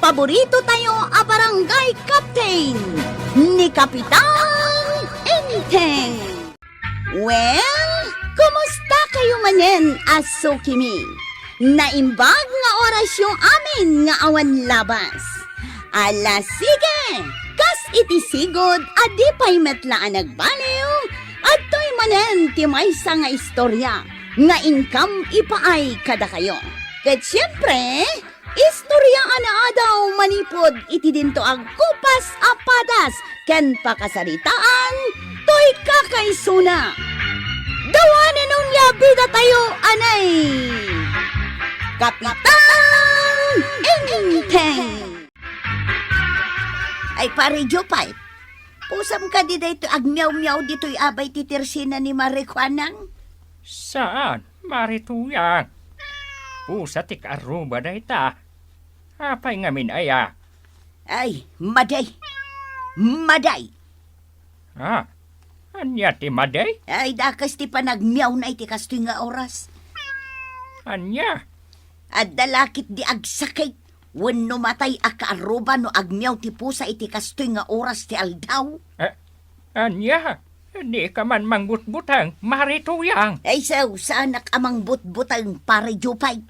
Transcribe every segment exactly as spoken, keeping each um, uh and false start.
paborito tayo a barangay captain, ni Kapitan Enteng. Well, kumusta kayo manen a sukimi? Naimbag nga orasyo amin nga awan labas. Ala, sige! Kas iti sigud a di pay met la a nagbaliw, adtoy manen ti maysa nga istorya nga inkam ipaay kadakayo. Ket siempre, istorya a naadaw manipud iti dinto agkupas a padas ken pakasaritaan toy kakaisuna. Dawanen onia bida tayo, anay! Kapitan Enteng! Ay, Pare Jopay, pusam kadi daytoy agmiawmiaw ditoy abay ti tersina ni Mare Kuanang? Saan, Mare Tuyang. Pusa ti kaarruba dayta. Apay ngamin aya? Ay, madi. Madi. Ah, ania ti madi? Ay, dakes ti panagmiawna iti kastoy nga oras. Ania? Adda la ketdi agsakit wenno matay a kaarruba no agmiaw ti pusa iti kastoy nga oras ti aldaw. Eh, ania? Dika man mangbutbuteng, Mare Tuyang? Ay, sao, saanak a mangbutbuteng, Pare Jopay.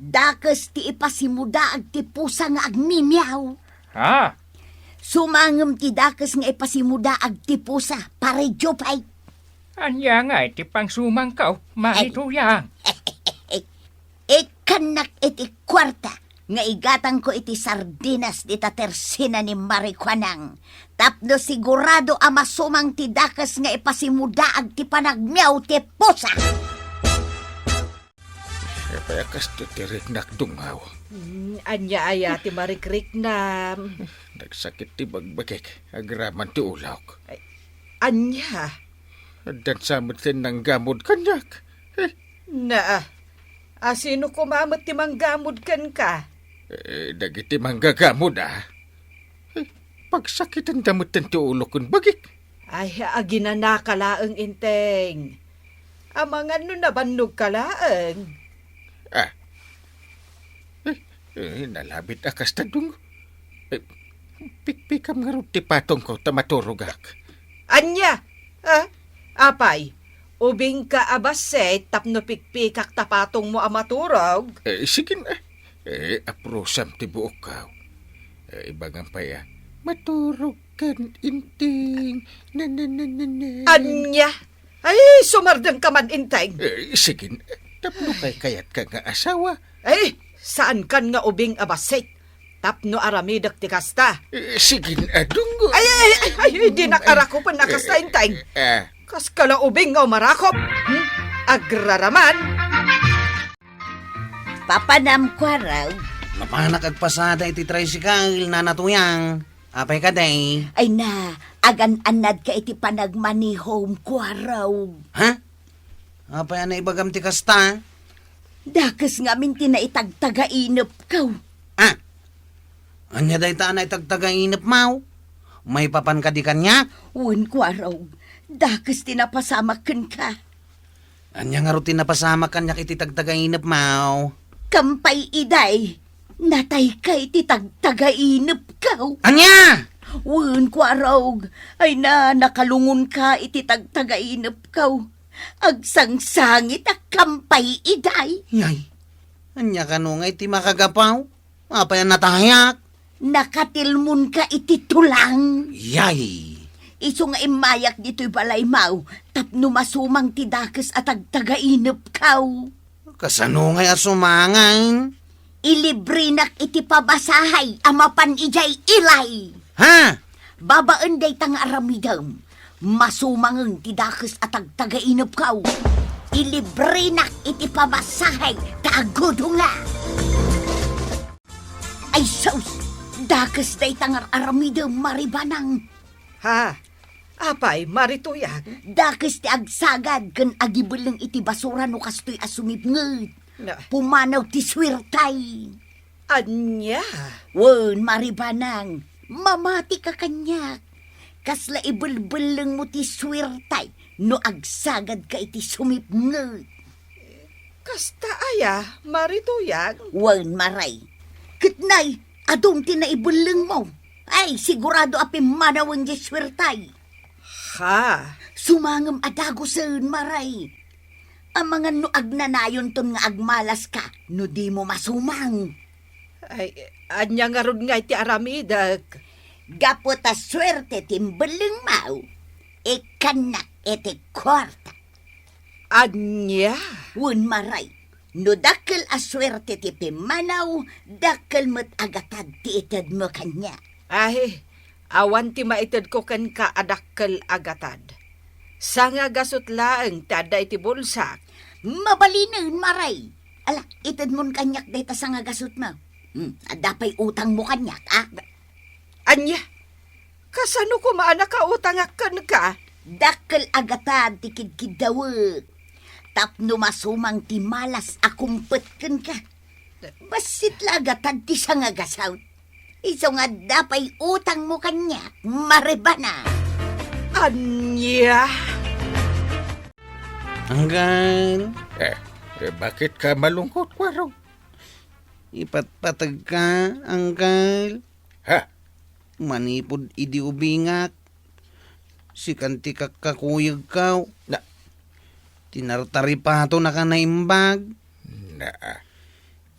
Dakes ti ipasimudaag ti pusa nga agmimiaw. Ha? Sumangem ti dakes nga ipasimudaag ti pusa, Pare Jopay. Ania ngay ti pangsumangko, Mare Tuyang? Ikkannak iti kuarta nga igatangko iti sardinas dita tersina ni Mare Kuanang tapno sigurado a masumang ti dakes nga ipasimudaag ti panagmiaw ti pusa. Apay a kastoy ti riknak, Dungaw? Hmm, ania aya ti marikriknam? Nagsakit ti bagbagik, agraman ti ulok. Ay, ania? Addan sa met ti nanggamod kaniak. Eh. Naa, a sino koma met ti manggamod kenka? Eh, dagiti manggagamod, a. Eh, pagsakitenda metten ti ulok ken bagik. Ay, aginanaka laeng, Enteng. Amangan no nabannogka laeng. Ah. Eh, eh, nalabit a kasta, Dong. Eh, pikpikam ngarud ti patongko ta maturogak. Ania? Ah, apay, ubingka a bassit tapno pikpikak ta patongmo a maturog? Eh, sige na. Eh, aprosam ti buokko. Eh, ibagam pay a, maturog kan, Enteng. Na, na, na, na, na. Ania? Ay, sumardengka man, Enteng. Eh, sige, tapno kaykayatka nga asawa. Ay, saankan nga ubing a bassit tapno aramidek ti kasta. Eh, sige, adunggo. Ay, ay, ay, ay, ay, dinak arakupen a kasta, Enteng. Eh, eh. Kaska la ubing nga umarakop. Hmm? Agraraman. Papanam, Kuaraw. Mapanak agpasada iti tricycle, Nana Tuyang. Apay kadi? Ay na, agan-annadka iti panagmanihom, Kuaraw. Ha? Apay a naibagam ti kasta? Dakes ngamin ti naitagtagainepko. Ah? Ania dayta a naitagtagainepmo? Maipapan kadi kaniak? Wen, Kuaraw. Dakes ti napasamak kenka. Ania ngarud ti napasamak kaniak iti tagtagainepmo? Kam pay iday, natayka iti tagtagainepko. Ania? Wen, Kuaraw, ay na, nakalungonka iti tagtagainepko. Agsangsangitak kam pay iday. Yay, ania kano nga iti makagapaw? Apay a natayak? Nakatilmonka iti tulang. Yay! Isu nga immayak ditoy balaymo tapno masumang ti dakes a tagtagainepko. Kasano ngay a sumangan? Ilibrenak iti pabasahay a mapan idiay ilay. Ha? Babaen dayta nga aramidem, masumangen ti dakes a tagtagainepko. Ilibrenak iti pabasahay ta agudonga. Ay sus! Dakes dayta nga ar-aramidem, Mari Banang. Ha? Apay, Mari Tuyang? Dakes ti agsagad ken agibelleng iti basura no kastoy a sumipnget. Na- Pumanaw ti suertay. Ania? Wen, Mari Banang, mamatika kaniak. Kasla ibelbellengmo ti suertay no agsagadka iti sumipnget. Kasta aya, Mari Tuyang? Wen, Mari. Ket nay, Adun ti naibellengmo. Ay, sigurado a pimmanawen diay suertay. Ha? Sumangem a dagusen, Maray. Amangan no agnanayonton nga agmalaska no dimo masumang. Ay, ania ngarud ngay ti aramidek? Gapu ta suerte ti imbellengmo, ikkannak iti kuarta. Ania? Wen, Maray, no dakkel a suerte ti pimmanaw, dakkel met a gatad ti itedmo kaniak. Ay, awan ti maitedko kenka a dakkel a gatad. Sangagasut laeng ti adda iti bulsak. Mabalinen, Maray. Ala, itedmon kaniak dayta sangagasutmo. Hmm, adda pay utangmo kaniak, a? Ania? Kasano koma a nakautangak kenka? Dakkel a gatad ti kidkiddawek. Tapno masumang ti malas a kumpet kenka. Bassit la a gatad ti sangagasut. Isu nga adda pay utangmo kaniak, Maribana. Ania? Anggal. Eh, eh, bakit ka malungkot, Kuarog? Ipatpategka, Anggal. Ha? Manipud idi ubingak, sikan ti kakkakuyegko. Na- Tinartaripatonaka naimbag. Na-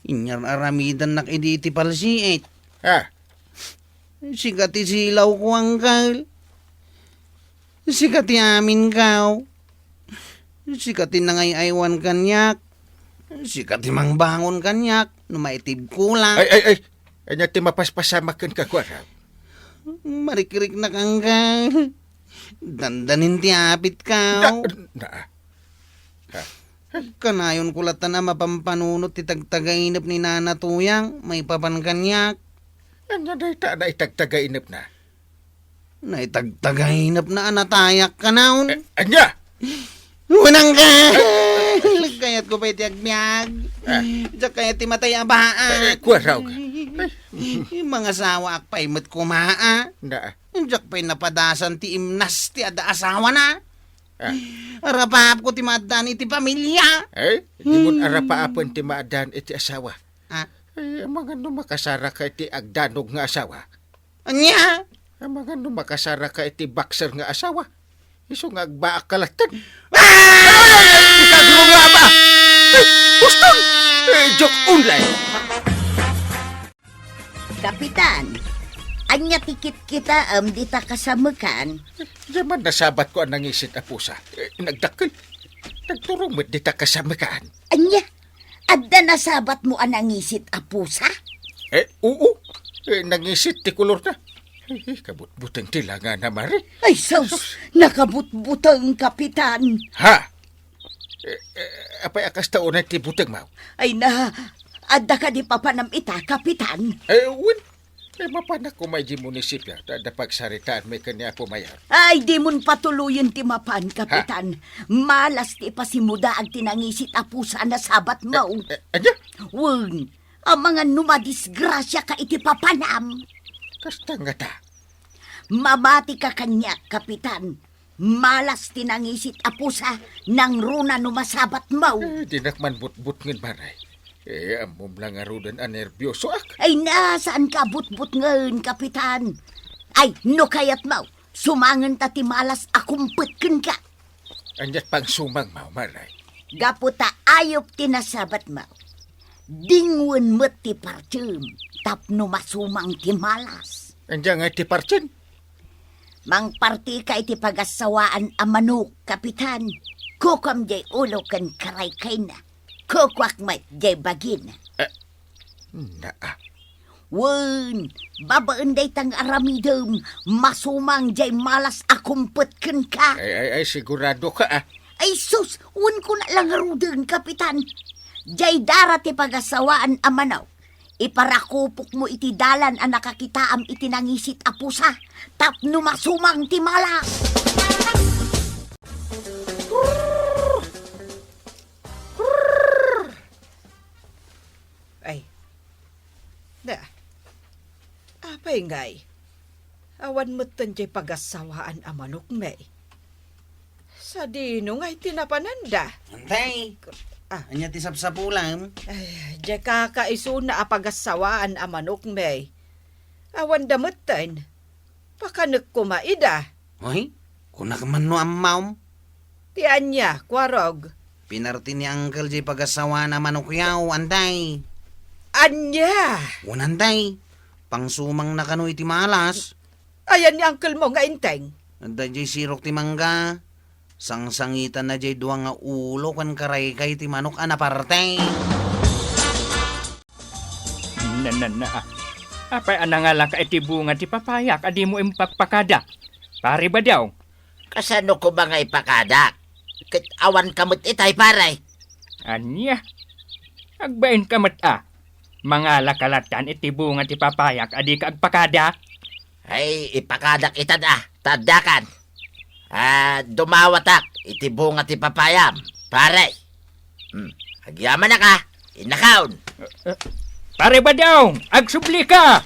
Inyar-aramidannak idi iti palsiit. Ha? Sika ti silawko, Anggal. Sika ti aminko. Sika ti nangay-aywan kaniak. Sika ti mangbangon kaniak no maitibko la. Ay, ay, ay! Ania ti mapaspasamak kenka, Kuarog? Marikriknak, Anggal. Dandanin ti apitko. Na, na, ha? Kanayonko latta a mapampanunot ti tagtagainep ni Nana Tuyang maipapan kaniak. Ania dayta a naitagtagainepna? Naitagtagainepna a natayak kanayon. Eh, ania? Unang ka! Kayatko pay ti agbiag. Ah. Diak kayat ti matay a baak. Eh, Kuarog. Mangasawaak pay met koma, a. Na. Diak pay napadasan ti imnas ti adda asawana. Ah. Arapaapko ti maaddaan iti pamilia. Eh, dimon arapaapen ti maaddaan iti asawa. Ah. Eh, amangan no makasaraka iti agdanog nga asawa. Ania? Amangan no makasaraka iti boxer nga asawa. Isu nga agbaak ka latten. Ah! Ikagrungaba! Eh, Boston! Eh, joke only! Kapitan, ania ti kitkitaem dita kasamekan? Diay man nasabatko a nangisit a pusa. Eh, nagdakkel. Nagturong met dita kasamekan. Ania? Adda nasabatmo a nangisit a pusa? Eh, oo. Eh, nangisit ti kolorna. Eh, eh, kabutbuteng ti langana, Mare. Ay, sus! Nakabutbuteng, Kapitan. Ha? Eh, eh, apay a kasta unay ti butengmo? Ay na, adda kadi papanam ita, Kapitan? Eh, wen. Eh, mapanak koma idiay munisipio, ta adda pagsaritaanmi ken ni Apo Mayor. Ay, dimon patuloyen ti mapan, Kapitan. Ha? Malas ti ipasimudaag ti nangisit a pusa a nasabatmo. Eh, eh, ania? Wen, amangan no madisgrasiaka iti papanam. Kasta ngata? Mamatika kaniak, Kapitan. Malas ti nangisit a pusa, nangruna no masabatmo. Eh, dinak man butbutngen, Mare. Eh, ammom la ngaruden a nerbiosoak. Ay na, saanka a butbutngen, Kapitan. Ay, no kayatmo, sumangenta ti malas a kumpet kenka. Aniat pangsumangmo, Mare? Gapu ta ayup ti nasabatmo, dingwen met ti partim tapno masumang ti malas. Ania ngay ti partim? Mangpartika iti pagassawaan a manok, Kapitan. Kukuam diay ulo ken karaykayna. Kukuak met diay bagina. Eh, naa. Wen, babaen dayta nga aramidem, masumang diay malas a kumpet kenka. Ay, ay, ay, sigurado ka, ah. Ay, sus, wen kuna la ngaruden, Kapitan. Diay dara ti pagassawaan a manok. Iparakupokmo iti dalan a nakakitaam iti nangisit a pusa, tapno masumang ti malas. Ay. Da. Apay ngay? Awan metten diay pagassawaan a manokmi. Sadino ngay ti napananda? Antay! Ah. Ania ti sapsapulam? Ay, diay kakaisuna a pagassawaan a manokmi. Awan da metten. Pakanek koma ida. Ay, kunak man no ammam. Ti ania, Kuarog? Pinarti ni Uncle jay pagasawana a manokyaw, antay. Ania? Wen, antay. Pangsumangna kano iti malas. Ayan ni uncle mo nga inteng? Adda jay sirok ti mangga. Sangsangitanna jay dua nga ulo ken karaykay ti manok a naparte. Na, na, na, ah. Apay a nangalaka iti bunga ti papayak a dimo impakpakada, Pare Badaw? Kasano koma nga ipakadak? Ket awan ka met itay, pare. Ania? Agbain ka met a. Mangalaka lattan iti bunga ti papayak a dika agpakada? Ay, ipakadak ita da. Ta addakan. Ah, dumawatak iti bunga ti papayam, pare. Hmm, agyamanak a. Innakaon. Eh, eh, Pare Badaw, agsubli ka!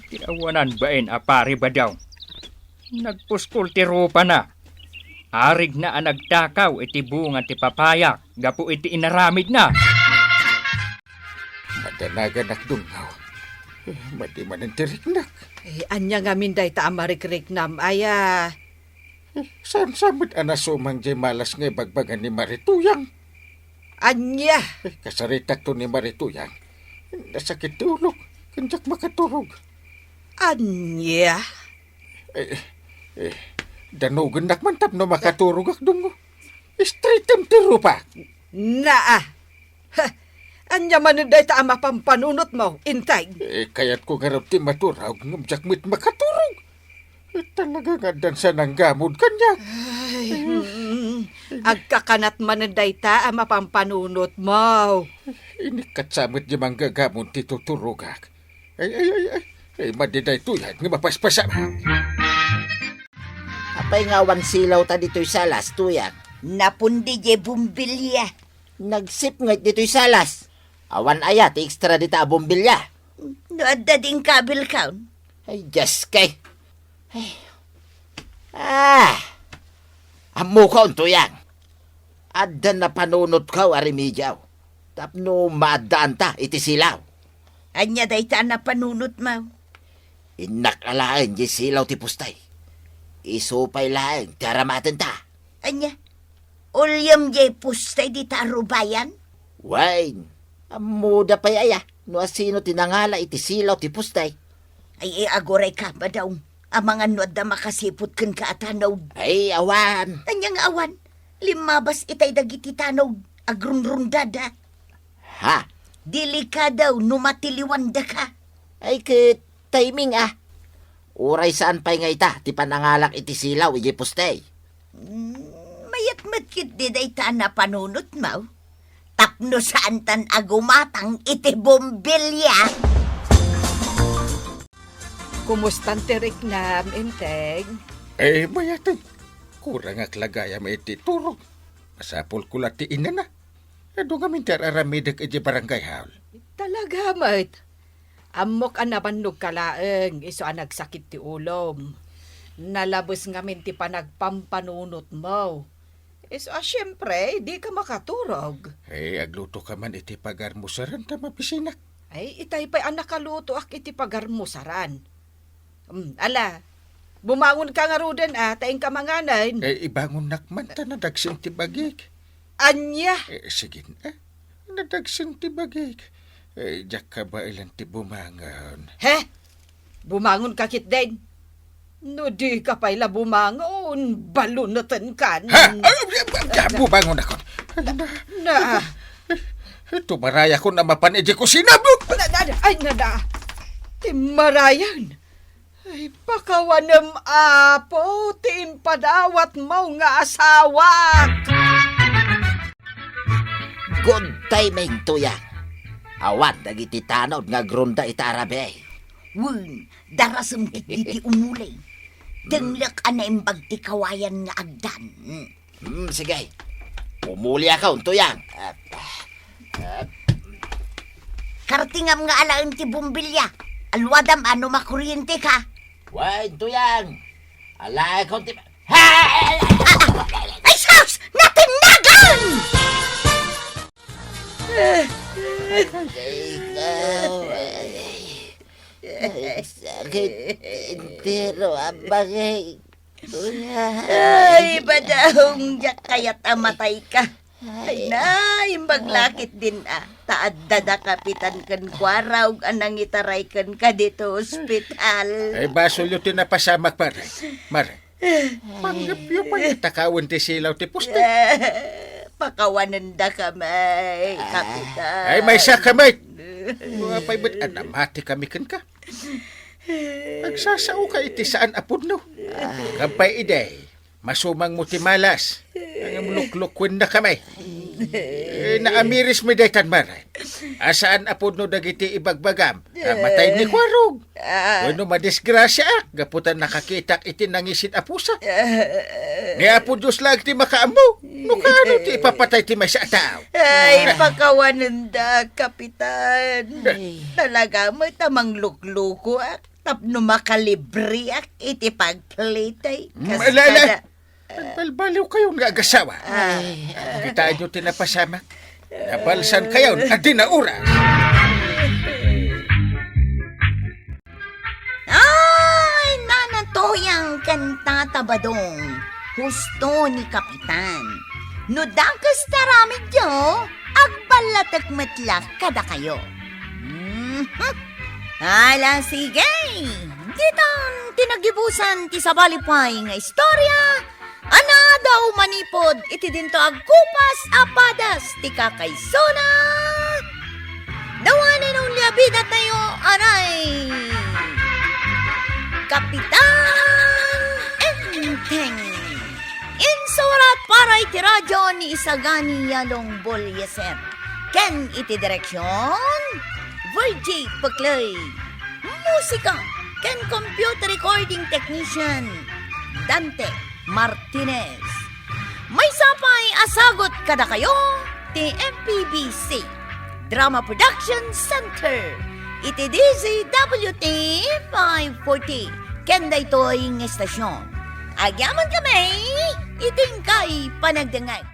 Ti awanan bain a Pare Badaw. Nagpuskol ti rupana. Arigna a nagtakaw iti bunga ti papaya gapu iti inaramidna. Madanaganak, Dungaw. Eh, madi manen ti riknak. Eh, ania ngamin dayta a marikriknam, aya? Eh, saan sa met a nasumang jay malas nga ibagbaga ni Marituyang? Ania? Eh, kasaritakto ni Marituyang. Nasakit ti ulok, ken diak makaturog. Ania? Eh, eh, danogennak man tapno makaturogak, Dungo. Istritem ti rupak. Naa. Ha! Ania manen dayta a mapampanunotmo, Inteng? Eh, kayatko ngarud ti maturog, ngem diak met makaturog. Eh, talaga nga addan sa nanggamod kaniak. Ay, mm, agkakanat manen dayta a mapampanunotmo. Inikkat sa met di manggagamon ti tuturogak. Ay, ay, ay, ay. Ay, madi daytoy, nga mapaspasamak. Apay nga awan silaw ta ditoy salas, Tuyang? Napundi diay bombilya. Nagsipnget ditoy salas. Awan aya ti extra dita a bombilya? No adda di inkabilkaw. Ay, Diyos kay. Ay. Ah! Ammokon, Tuyang. Adda napanunotko a remediaw tapno maaddaanta iti silaw. Ania dayta a napanunotmo? Innak alaen diay silaw ti pustay. Isu pay laeng ti aramatenta. Ania? Uliam diay pustay dita a rubayan? Wen, ammoda pay aya no asino ti nangala iti silaw ti pustay. Ay, ay, agurayka, Badaw. Amangan no adda makasiput kenka a tanod. Ay, awan. Ania nga awan? Limmabas itay dagiti tanod, agrungrundada. Ha? Delikado no matiliwandaka. Ay, ket timing, a. Uray saan pay nga ita ti panangalak iti silaw idiay pustay. Mm, mayat met ketdi dayta a napanunotmo. Tapno saantan a gumatang iti bombilya. Kumustan ti riknam, Inteng? Eh, mayaten. Kurangak la gayam iti turog. Masapulko la ti inana. Adu ngamin ti ar-aramidek idiay barangay hall. Talaga met. Ammok a nabannogka laeng isu a nagsakit ti ulom. Nalabes ngamin ti panagpampanunotmo. Isu a, siempre, dika makaturog. Eh, aglutoka man iti pagarmusaran ta mabisinak. Ay, itay pay a nakalutoak iti pagarmusaran. Hmm, ala, bumangonka ngaruden, a, ta inka manganen. Eh, ibangonnak man ta nadagsen ti bagik. Ania? Eh, sige, eh, nadagsen ti bagik. Eh, diak kabaelan ti bumangon. He? Bumangonka ketdin? No dika pay la bumangon, balunetenkan. Ha? Ay, ay, ay, ay, bumangonakon. Na. Tumarayakon a mapan idiay kusina. Na, na, na, ay, na, na. Ti marayan. Ay, pakawanem, Apo, ti impadawatmo nga asawak. Good timing, Tuyang. Awan dagiti tanod nga agrunda ita a rabii. Wen, darasem ketdi ti umuli. Denglek a naimbag ti kawayan nga agdan. Hmm, sige. Umuliakon, Tuyang. Ah, ah. Kartingam nga alaen ti bombilya. Aluadam a no makurienteka. Wen, Tuyang. Alaekon ti... Ay, sus! Natinnagan! Ikaw, ay. Ay, sakit. Entero a bangay. Ay, badaong, diak kayat a matayka. Ay, nay, imbag la ketdin a. Ta adda da Kapitan ken Kuarog a nangitaray kenka ditoy ospital. Ay, basolyo ti napasamak, pare. Mare, panggepyo pay takawen ti silaw ti poste. Pakawanendakami, Kapitan. Ay, maysa kami. Apay met a namati kami kenka. Agsasaoka iti saan a pudno. Kampay idi, masumangmo ti malas. Ngem luklukkuennakami. Eh, naamirismi daytan, mare. A saan a pudno dagiti ibagbagam. Namatay ni Kuarog. Ah. Wenno madisgrasiaak gapu ta nakakitak iti nangisit a pusa. Ni Apo Dios laeng ti makaammo no kaano ti ipapatay ti maysa a tao. Ay, pakawanendak, Kapitan. Ay. Talaga met a mangluklukoak tapno makalibriak iti pagplitay. Mm, ala, ala. Agbalbaliwkayon nga agasawa. Ay. Kitaenyo ti napasamak. Nabalsankayon a di na oras. Ay, Nana Toyang ken Tata Badong, husto ni Kapitan. No dakes ti aramidyo, agballatek met la kadakayo. Mhm. Ala, sige. Ditan ti nagibusan ti sabali pay nga istorya a naadaw manipud iti dinto agkupas a padas ti kakaisuna. The one and only a bidatayo, aray, Kapitan Enteng. Insurat para iti radyo ni Isagani Yalong Bolieser. Ken iti direksyon, Virgie Peclay. Musika ken computer recording technician, Dante Martinez. Maysa pay a sagut kadakayo ti M P B C Drama Production Center iti D Z W T five forty ken daytoy nga estasion. Agyamankami iti inkay panagdengngeg.